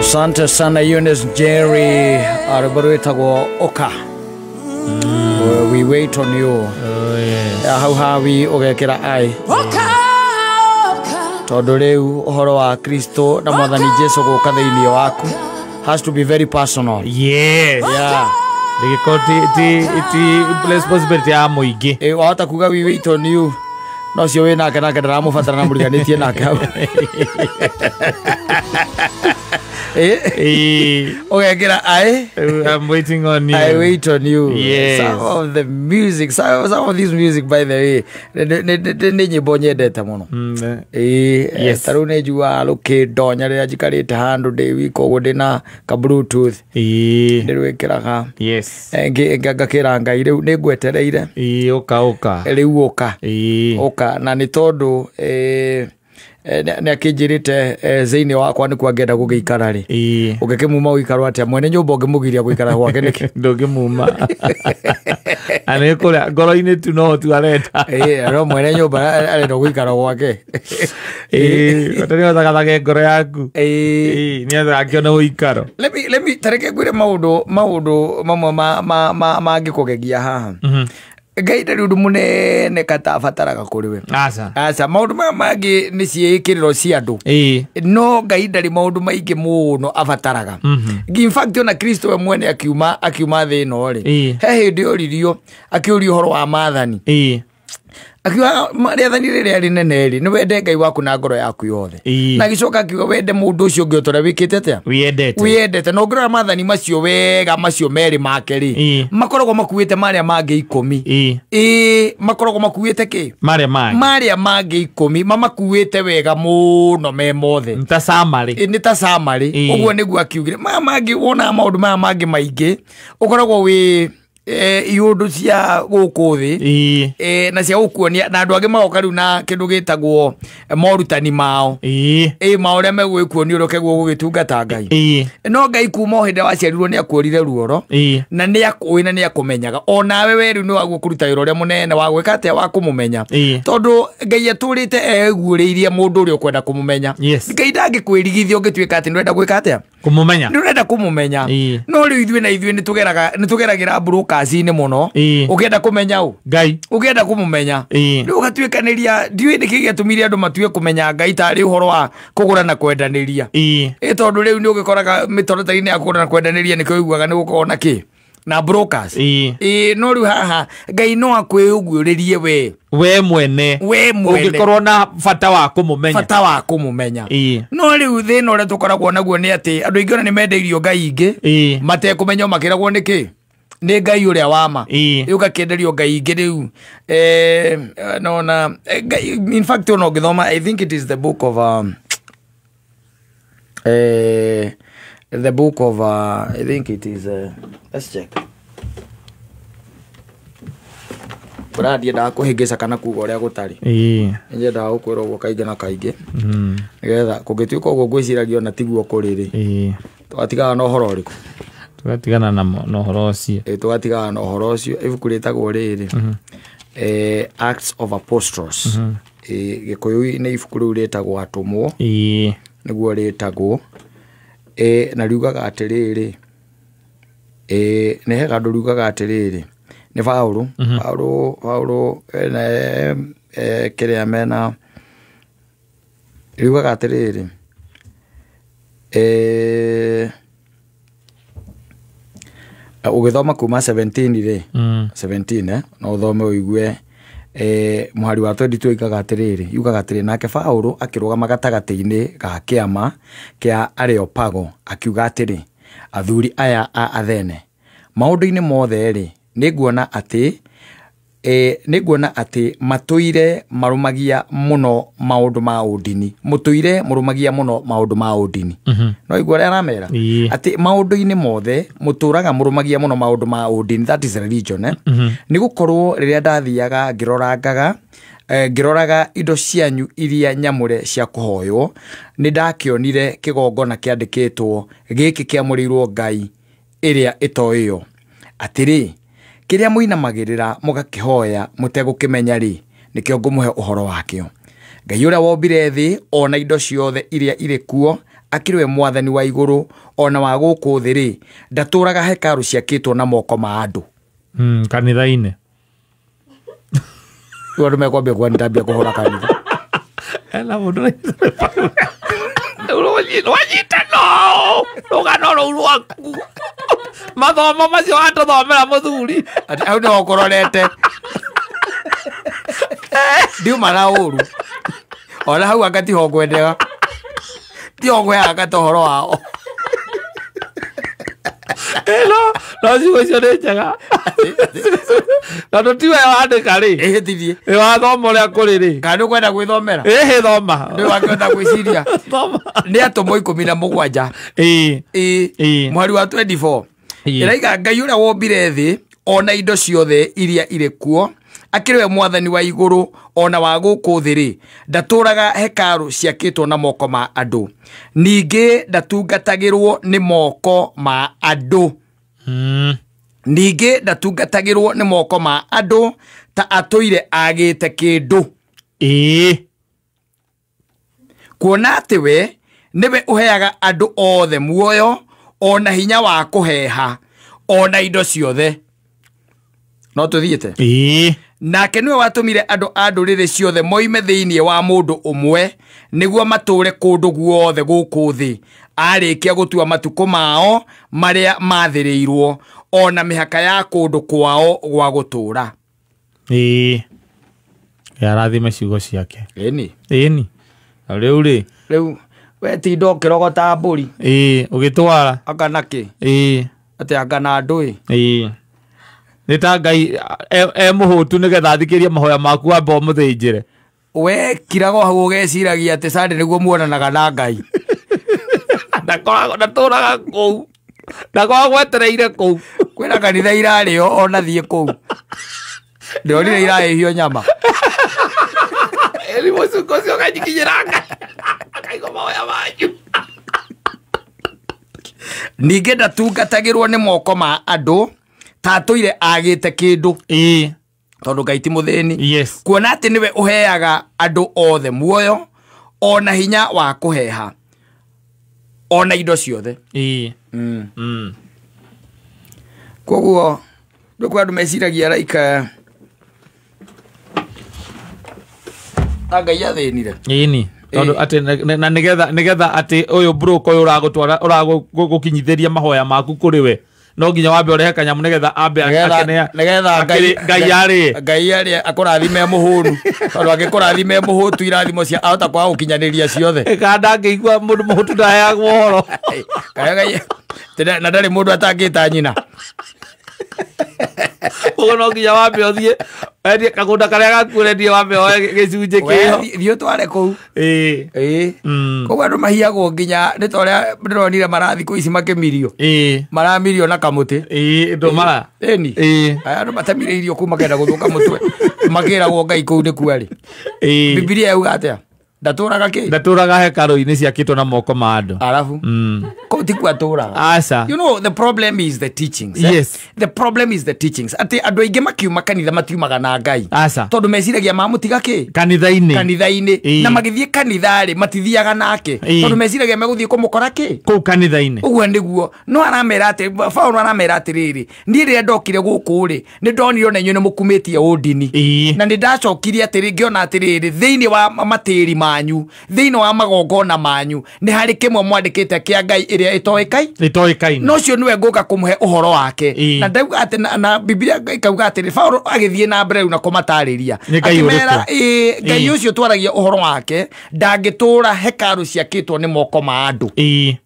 Asante sana Eunice Jerry, rwĩmbo rwĩtagwo Ũka. We wait on you. Oh, yes. Hau hawi ũgekĩra ai tondũ rĩu ũhoro wa Kristo na Mwathani Jesu gũka thĩinĩ waku has to be very personal. Yes. Yeah. Rĩgĩkorwo ti responsibility ya mũingĩ. Ĩ, wahota kuga we wait on you no ũcio wĩ nake nake ndaramũbatara na mũriganĩtie nake hau. Ĩ, Ĩĩ. ũgekĩra ai. I'm waiting on you. I wait on you. Yes. Some of the music, some of this music, by the way, nĩ nyĩmbo nyendete mũno. Ĩĩ, Yes. ta rĩu nĩ njugaga rũkĩndonya rĩrĩa njikarĩte handũ ndĩ wika ũguo ndĩna ka bluetooth Ĩĩ. ndĩrwĩkĩraga. Yes. Ngakĩra Ngai rĩu nĩ ngwetereire. Ĩĩ, ũka ũka. Rĩu ũka. Ĩĩ. Ũka na nĩ tondũ nĩ akĩnjĩrĩte thĩinĩ wakwa nĩkuo angĩenda gũgĩikara rĩ. Ĩĩ. Ũngĩkĩmuma ũikaro atĩa? Mwene nyũmba ũngĩmũgiria gũikara gwake nĩkĩ? Ndũngĩmuma. Na nĩ kũrĩa ngoro-inĩ tu no tu arenda. Ĩĩ, no mwene nyũmba arenda gũikara gwake. Ĩĩ, bata nĩ ũthagathage ngoro yaku. Ĩĩ. Ĩĩ, nĩgetha akĩone ũikaro. Let me tareke ngwĩre maũndũ mamwe mangĩkũgegia haha. Ngai ndarĩ ũndũ mũnene katabataraga kũrĩ we. Aca. Aca, maũndũ maya mangĩ nĩ ciĩkĩrĩro cia andũ. Ĩĩ. No Ngai ndarĩ maũndũ maingĩ mũno abataraga. In fact ona Kristo we mwene akiuma thĩ ĩno rĩ, Ĩĩ. he hĩndĩ oririo akĩũrio ũhoro wa maathani. Ĩĩ. Akiuga rĩathani rĩrĩa rĩnene rĩ, nĩ wende Ngai waku na ngoro yaku yothe. Ĩĩ. Na agĩcoka akiuga wende mũndũ ũcio ũngĩ o ta ũrĩa wĩkĩte atĩa? Wĩyendete. Wĩyendete. Na ũngĩrora maathani macio wega macio merĩ make rĩ, Ĩĩ. makoragwo makuĩte marĩa mangĩ 10. Ĩĩ. Ĩĩ, makoragwo makuĩte kĩ? Marĩa mangĩ. Marĩa mangĩ 10 mamakuĩte wega mũno me mothe. Nĩ ta summary. Ĩĩ, nĩ ta summary. Ĩĩ. Ũguo nĩguo akiugire. Maya mangĩ wonaga maũndũ maya mangĩ maingĩ ũkoragwo wĩ iũndũ cia gũkũ thĩ. Ĩĩ. Na cia gũkuonia na andũ angĩ magoka rĩu na kĩndũ gĩtagwo morutani mao. Ĩĩ. Ĩĩ, ma ũrĩa megũgĩkuonia ũrĩa ũkeguo gũgĩtungata Ngai. Ĩĩ. No Ngai kuma o hĩndĩ waciarirwo nĩ akuorire ruoro. Ĩĩ. Na nĩ akũĩ na nĩ akũmenyaga. O nawe we rĩu nĩ waguo kũruta wĩra ũrĩa mũnene wa gwĩka atĩa wa kũmũmenya. Ĩĩ. Tondũ Ngai atũrĩte eguũrĩirie mũndũ ũrĩa ũkwenda kũmũmenya. Yes. Ngai ndangĩkwĩrigithia ũngĩtuĩka atĩ nĩ ũrenda gwĩka atĩa? Kũmũmenya. Nĩ ũrenda kũmũmenya. Ĩĩ. No rĩu ithuĩ na ithuĩ nĩ tũgeragĩra brokers-inĩ mũno. Ĩĩ. Ũkĩenda kũmenya ũ? Ngai. Ũkĩenda kũmũmenya. Ĩĩ. Rĩu ũgatuĩkanĩria, ndiũĩ nĩkĩ gĩatũmire andũ matue kũmenya Ngai tarĩ ũhoro wa kũgũra na kwendanĩria. Ĩĩ. Ĩ tondũ rĩu nĩ ũgĩkoraga mĩtaratara-inĩ ya kũgũra na kwendanĩria nĩkĩo ũiguaga nĩ gũkoragwo na kĩ? Na brokers. Ĩĩ. Ĩĩ, no rĩu haha Ngai no akwĩũguũrĩrie we. We mwene. We mwene. Ũngĩkorwo na bata wa kũmũmenya. Bata wa kũmũmenya. Ĩĩ. No rĩu thĩna ũrĩa tũkoragwo naguo nĩ atĩ andũ aingĩ ona nĩ mendeirio Ngai ingĩ. Ĩĩ. Matekũmenya makĩragwo nĩ kĩ? Nĩ Ngai ũrĩa wa ma. Ĩĩ. Rĩu ũgakĩenderio Ngai ingĩ rĩu. Nona, Ngai, in fact ona ũngĩthoma, I think it is the book of, the book of, I think it is, let's check. Bũra ndiendaga kũhĩngĩca kana kuga ũrĩa gũtarĩ. Ĩĩ. Nĩnyendaga gũkwĩra ũguo kaingĩ na kaingĩ. Nĩgetha kũngĩtuĩka ũguo ngwĩciragia ona tiguo kũrĩ rĩ. Ĩĩ. Tũgatigana na ũhoro ũrĩkũ? Tũgatigana na ũhoro ũcio. Ĩĩ, tũgatigana na ũhoro ũcio. Ibuku rĩtagwo rĩrĩ. Acts of Apostles. Ĩĩ, Gĩkũyũ-inĩ ibuku rĩu rĩtagwo Atũmwo. Ĩĩ. Nĩguo rĩtagwo. Na riugaga atĩrĩrĩ. Nĩ he handũ riugaga atĩrĩrĩ. Nĩ Paũlũ. Paũlũ, kĩrĩa mena riugaga atĩrĩrĩ. Ũgĩthoma kuma 17 rĩ. 17, no ũthome ũigue, mũhari wa 22 yugaga atĩrĩrĩ, yugaga atĩrĩrĩ, nake Paũlũ akĩrũgama gatagatĩ-inĩ ga kĩama kĩa Areopago akiuga atĩrĩ, athuri aya a Athene, maũndũ-inĩ mothe rĩ, nĩnguona atĩ matũire marũmagia mũno maũndũ ma ũndini. Mũtũire mũrũmagia mũno maũndũ ma ũndini. No igua ũrĩa aramera? Ĩĩ. Atĩ maũndũ-inĩ mothe mũtũraga mũrũmagia mũno maũndũ ma ũndini, that is religion, Nĩ gũkorwo rĩrĩa ndathiaga ngĩroraga indo cianyu iria nyamũre cia kũhoywo, nĩ ndakĩonire kĩgongona kĩandĩkĩtwo gĩkĩ kĩamũrĩirwo Ngai ĩrĩa ĩtoĩyo. Atĩrĩ, kĩrĩa mũinamagĩrĩra mũgakĩhoya mũtegũkĩmenya rĩ, nĩkĩo ngũmũhe ũhoro wakĩo. Ngai ũrĩa wombire thĩ ona indo ciothe iria irĩ kuo akĩrĩ we mwathani wa igũrũ ona wa gũkũ thĩ rĩ, ndatũraga hekarũ ciakĩtwo na moko ma andũ. Kanitha-inĩ. Rĩu andũ mekwambia kuga nĩndambia kũhũra kanitha. Ena mũndũ wanyita no rũgano rũu rwaku mathomo macio watũthomera mũthuri. Atĩ hau nĩho ũkũrorete. Ndiuma na ũru. Ona hau anga tiho ngwendega. Tiho ngwehaga ta ũhoro wao. No, no ciugo icio nĩ njega. Tondũ tiwe wandĩka rĩ. Ĩhĩtithie. Ĩ wathoma ũrĩa kũrĩ rĩ. Kana nĩũkwenda gwĩthomera? Ĩhĩ thoma. Nĩ wakĩhota gwĩciria. Thoma. Nĩ atũmwo 17. Ĩĩ. Ĩĩ. Ĩĩ. Mũhari wa 24. Ĩĩ. Ĩraiga Ngai ũrĩa wombire thĩ ona indo ciothe iria irĩ kuo akĩrĩ we mwathani wa igũrũ ona wa gũkũ thĩ rĩ, ndatũraga hekarũ ciakĩtwo na moko ma andũ, ningĩ ndatungatagĩrwo nĩ moko ma andũ. Ningĩ ndatungatagĩrwo nĩ moko ma andũ ta atũire agĩte kĩndũ. Ĩĩ. Kuona atĩ we nĩwe ũheaga andũ othe muoyo ona hinya wa kũheha ona indo ciothe. No tũthiĩte. Ĩĩ. Nake nĩwe watũmire andũ a ndũrĩrĩ ciothe moime thĩinĩ wa mũndũ ũmwe nĩguo matũũre kũndũ guothe gũkũ thĩ, arĩkia gũtua matukũ mao marĩa mathĩrĩirwo ona mĩhaka ya kũndũ kwao gwa gũtũũra. Ĩĩ. Arathime ciugo ciake. Ĩni. Ĩni. Rĩu rĩ. Rĩu we tinda ũkĩrogota mbũri. Ĩĩ, ũgĩtwara. Anga na kĩ? Ĩĩ. Atĩ anga na ndũĩ. Ĩĩ. Nĩ ta Ngai e mũhũtu nĩgetha athikĩrie mahoya maku wambe ũmũthĩnjĩre. We kiraga hau ũgeciragia atĩ Sunday nĩguo muonanaga na Ngai. Ndakoragwo ndatũraga kũu. Ndakoragwo etereire kũu. Kwĩna kanitha irarĩo ona thiĩ kũu. Ndĩronire irahĩhio nyama. Ĩri mũcuko ũcio ũkanyikinyĩra Ngai. Akaigua mahoya manyu. Ningĩ ndatungatagĩrwo nĩ moko ma andũ ta atũire agĩte kĩndũ. Ĩĩ. Tondũ Ngai ti mũthĩni. Yes. Kuona atĩ nĩwe ũheaga andũ othe muoyo ona hinya wa kũheha ona indo ciothe. Ĩĩ. Koguo ndũkũ andũ meciragia like Ngai athĩnire. Ĩni. Tondũ atĩ na nĩgetha atĩ ũyũ broker ũyũ ũragũtwara ũragũkinyithĩria mahoya maku kũrĩ we. No nginya wambe ũrehe kanyamũ nĩgetha ambe akene nĩgetha Ngai arĩe. Ngai arĩe akũrathime mũhũnu. Tondũ angĩkũrathime mũhũtu irathimo cia ahota kwaga gũkinyanĩria ciothe. Kana ndangĩigua mũndũ mũhũtu ndaheagwo ũhoro. Kaya Ngai na ndarĩ mũndũ atangĩta nyina. Ũguo no nginya wambe ũthiĩ wendie kagũnda karĩa gaku ũrendie wambe woe gĩcunjĩ kĩo. Thiĩ ũtware kũu. Ĩĩ. Ĩĩ. Koguo andũ mahiagwo nginya nĩ ta ũrĩa ndĩronire marathi kũu ici makĩmirio. Ĩĩ. Maramirio na kamũtĩ. Ĩĩ, ndũmara. Ĩni. Ĩĩ. Aya andũ matemire irio kũu makenda gũthũka mũtwe. Makĩragwo Ngai kũu nĩkuo arĩ. Ĩĩ. Bibilia yauga atĩa? Ndatũraga kĩ? Ndatũraga hekarũ-inĩ ciakĩtwo na moko ma andũ. Arabu. Kũu tikuo atũraga. Aca. You know, the problem is the teachings. Eh? Yes. The problem is the teachings. Atĩ andũ aingĩ makiuma kanitha matiumaga na Ngai. Aca. Tondũ meciragia mamũtiga kĩ? Kanitha-inĩ. Kanitha-inĩ. Na magĩthiĩ kanitha-rĩ matithiaga nake. Tondũ meciragia megũthiĩ kũmũkora kĩ? Kũu kanitha-inĩ. Ũguo nĩguo. No aramera atĩ Paũlũ aramera atĩrĩrĩ, niĩ rĩrĩa ndokire gũkũ rĩ, nĩ ndonire ona inyuĩ nĩ mũkumĩtie ũndini. Na nĩ ndacokirie atĩrĩ ngĩona atĩrĩrĩ, thĩinĩ wa matĩri manyu, thĩinĩ wa magongona manyu, nĩ harĩ kĩmwe mwandĩkĩte kĩa Ngai ĩrĩa ĩtoĩkaine. No ũcio nĩwe ngũka kũmũhe ũhoro wake. Na ndauga atĩ na Biblia ĩkauga atĩrĩ, Paũlũ agĩthiĩ na mbere rĩu na kũmatarĩria. Akĩmera Ngai ũcio twaragia ũhoro wake ndangĩtũra hekarũ ciakĩtwo nĩ moko ma andũ.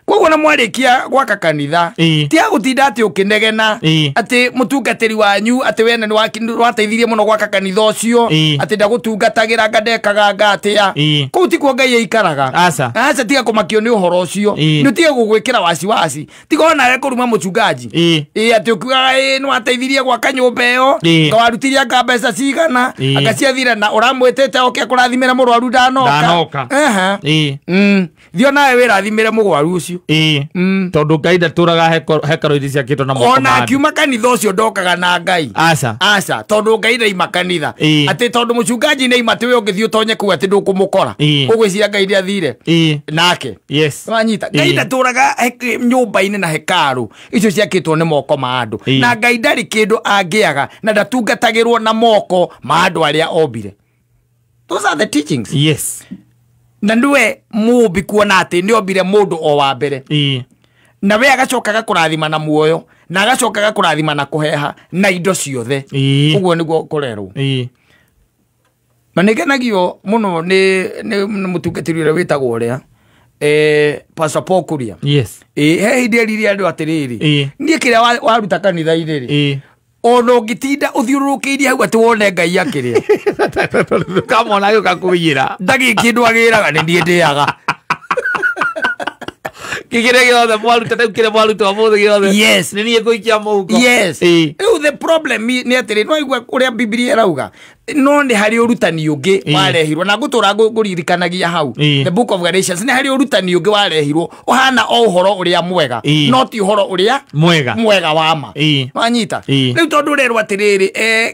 Koguo na mwarĩkia gwaka kanitha ti agũtinda atĩ ũkĩnegena atĩ mũtungatĩri wanyu atĩ wene nĩwateithirie mũno gwaka kanitha ũcio atĩ ndagũtungatagĩra anga ndekaga anga atĩa. Kũu tikuo Ngai aikaraga. Aca. Aca, tiga kũmakio nĩ ũhoro ũcio. Nĩ ũtige gũgwĩkĩra wasiwasi. Tiga onawe kũruma mũchungaji. Ĩĩ, atĩ ũkiugaga ĩĩ nĩwateithirie gwaka nyũmba ĩyo, ngawarutirie anga mbeca cigana, anga ciathira na ũramwĩtĩte oke akũrathimĩre mũrwaru ndanoka. Ndanoka. Thiĩ onawe wĩrathimĩre mũrwaru ũcio. you. Tondu Ngai ndatũraga hekaro iria ciakĩtwo na moko ona akiuma kanitha ũcio ndokaga na Ngai. Aca. Aca, tondu Ngai ndaima kanitha. Atĩ tondu mũchungaji nĩaima atĩ we ũngĩthiĩ ũtonye kũu atĩ ndũkũmũkora. Ũgwĩciria Ngai nĩathire nake. Yes. Wanyita. Ngai ndatũraga nyũmba-inĩ na hekaru icio ciakĩtwo nĩ moko ma andũ. Na Ngai ndarĩ kĩndũ angĩaga na ndatungatagĩrwo na moko ma andũ arĩa ombire. Those are the teachings. Yes. Na niwe mũmbi kuona atĩ nĩ ombire mũndũ o wa mbere. Na we agacoka agakũrathima na muoyo na agacoka agakũrathima na kũheha na indo ciothe. Ũguo nĩguo kũrerwo. Na nĩngenagio mũno nĩ mũtungatĩri ũrĩa wĩtagwo ũrĩa Pastor Paul Kuria. Yes. He hĩndĩ erire andũ atĩrĩrĩ, niĩ kĩrĩa waruta kanitha-inĩ rĩ, ona ũngĩtinda ũthiũrũrũkĩirie hau atĩ wone Ngai akĩrĩa. Kamona gĩũka kũiyĩra. Ndagĩ kĩndũ agĩraga nĩ niĩ ndĩaga. Kĩgĩre gĩothe mwaruta rĩu kĩrĩa mwaruta ũmũthĩ gĩothe. Yes. Nĩ niĩ ngũikia mũhuko. Yes. Rĩu the problem nĩ atĩrĩ, no igua ũrĩa Bibilia ĩrauga, no nĩ harĩ ũrutani ũngĩ warehirwo na ngũtũra ngũririkanagia hau. The book of Galatians nĩ harĩ ũrutani ũngĩ warehirwo ũhana o ũhoro ũrĩa mwega, no ti ũhoro ũrĩa mwega wa ma. Wanyita. Rĩu tondũ ũrerwo atĩrĩrĩ,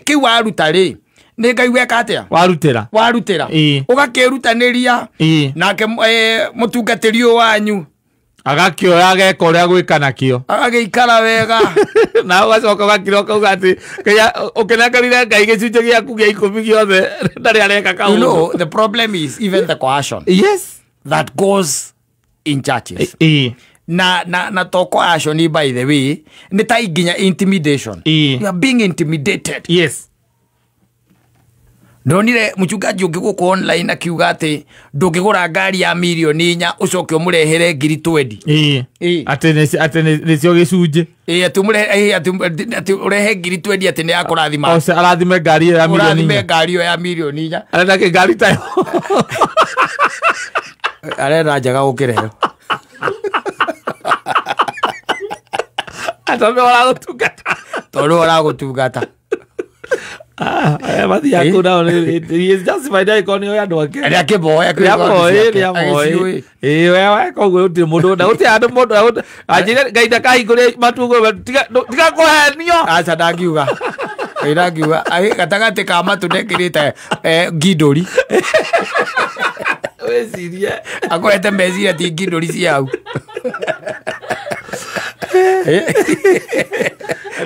kĩu waruta rĩ, nĩ Ngai weka atĩa? Warutĩra. Warutĩra. Ũgakĩrutanĩria nake mũtungatĩri ũyũ wanyu agakĩoya ageka ũrĩa gwĩka nakĩo, agagĩikara wega. Na ũgacoka ũgakira ũkauga atĩ ũkĩnengerire Ngai gĩcunjĩ gĩaku gĩa 10 gĩothe ndarĩ areka kaũndũ. You know, the problem is even the coercion. Yes. That goes in churches. Na to coercion by the way, nĩ ta nginya intimidation. You are being intimidated. Yes. Ndonire mũchungaji ũngĩ gũkũ online akiuga atĩ ndũngĩgũra ngari ya mirioni 4 ũcoke ũmũrehere ngiri 20. Atĩ nĩcio gĩcunjĩ. Atĩ ũrehe ngiri 20 atĩ nĩ yakũrathima. O arathime ngari ĩyo ya mirioni 4. Ũrathime ngari ĩyo ya mirioni 4. Arenda kĩ ngari tayo? Arenda njega gũkĩra ĩyo. Tondũ ũragũtungata. Tondũ ũragũtungata. Mathiaga kũu nao he is justified angĩkorwo nĩ oĩ andũ ake. Nĩakĩmoe, nĩamoĩ. We weka ũguo gũtirĩ mũndũ na gũtirĩ handũ mũndũ anjĩre Ngai ndakahingũre matu ũguo, tiga kũhenio. Aca ndangiuga. Ngai ndangiuga. Gatagatĩ ka matu ndekĩrĩte ngindũri. Wĩcirie. Akorete meciria ti ngindũri cia hau.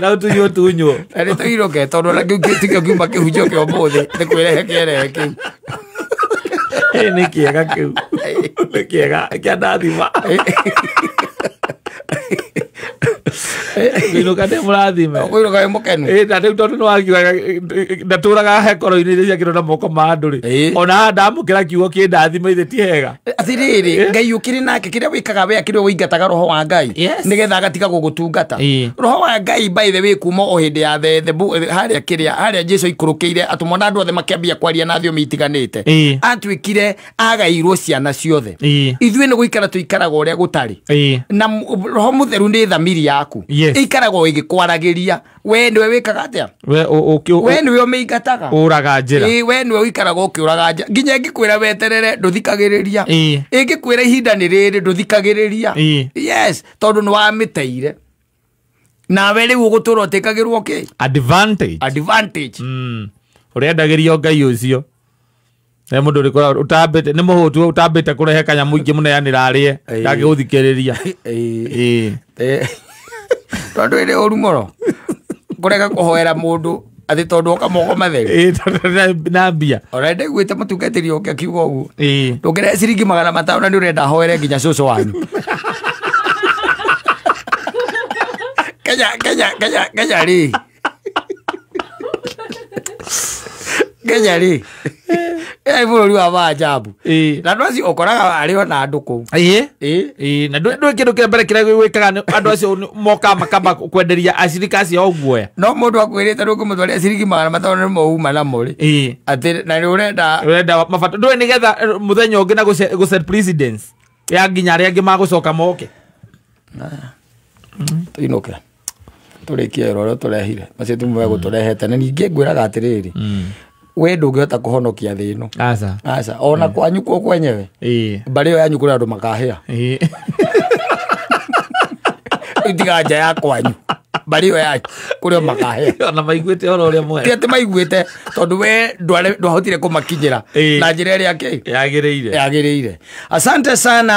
Na ũtunywo tunywo. Na nĩ tũinũke tondũ ona kĩu tikĩo kiuma kĩhunjio kĩa ũmũthĩ nĩ kwĩrehe kĩerehe kĩu. Nĩ kĩega kĩu. Nĩ kĩega kĩa ndathima. Kũinũka ndĩ mũrathime. Kũinũka wĩ mũkenu. Na rĩu tondũ nĩwakiuga ndatũraga hekoro-inĩ iria ciakĩtwo na moko ma andũ rĩ, ona ndamũkĩra kiugo kĩndathima ithe ti hega. Atĩrĩrĩ, Ngai ũkĩrĩ nake kĩrĩa wĩkaga we akĩrĩ ũingataga roho wa Ngai nĩgetha agatiga gũgũtungata. Roho wa Ngai by the way kuma o hĩndĩ ya the harĩa kĩrĩa harĩa Jesu ikũrũkĩire atũmwo na andũ othe makĩambia kwaria na thiomi itiganĩte, atuĩkire agairwo ciana ciothe. Ithuĩ nĩ gũikara tũikaraga ũrĩa gũtarĩ, na roho mũtheru nĩ thamiri yaku ĩikaragwo ĩgĩkwaragĩria. We nĩwe wĩkaga atĩa? We nĩwe ũmĩingataga, ũraga njĩra. We nĩwe ũikaraga ũkĩũraga njĩra nginya ĩngĩkwĩra weterere ndũthikagĩrĩria, ĩngĩkwĩra ihinda nĩ rĩrĩ ndũthikagĩrĩria. Yes, tondũ nĩ wamĩteire nawe rĩu ũgũtũra ũtĩkagĩrwo kĩ? Advantage. Advantage. Ũrendagĩrio Ngai ũcio nĩ mũndũ ũrĩkũ ũtambĩte nĩ mũhũtu ũtambĩte kũrehe kanyamũ ingĩ mũneanĩra arĩe ndangĩgũthikĩrĩria. Tondũ ĩrĩ ũru mũno kũrega kũhoera mũndũ atĩ tondũ oka moko matheri na mbia. Ona ndaiguĩte mũtungatĩri ũngĩ akiuga ũguo, ndũngĩrehe ciringi 500 na nĩ ũrenda hoere nginya cũcũ wanyu. Kenya Kenya Kenya Kenya rĩ, Kenya rĩ, bũrũri wa maajabu. Na andũ acio ũkoraga arĩ ona andũ kũu. Na ndũĩ kĩndũ kĩa mbere kĩrĩa gwĩkaga andũ acio moka makamba kwenderia acirika acio guoya. No mũndũ akwĩrĩte ndũngĩmũtwarĩra ciringi 500 nĩmo uma namo rĩ, atĩ na nĩ ũrenda mabata ndũĩ nĩgetha mũthenya ũngĩ na gũ set precedence ya nginya arĩa angĩ magũcoka moke. Tũinũke tũrĩkie wĩra ũrĩa tũrehire macio tumuwe gũtũrehete. Na ningĩ ngwĩraga atĩrĩrĩ, we ndũngĩhota kũhonokia thĩ ĩno. Aca. Aca, ona kwanyu kuo kwenyewe mbarĩ ĩyo yanyu kũrĩ andũ makahĩa. Tiga nja ya kwanyu mbarĩ ĩyo yanyu kũrĩa makahĩa. Ona maiguĩte ũhoro ũrĩa Ti mwega. atĩ maiguĩte, tondũ we ndwahotire kũmakinyĩra na njĩra ĩrĩa kĩ yagĩrĩire. Yagĩrĩire. Asante sana.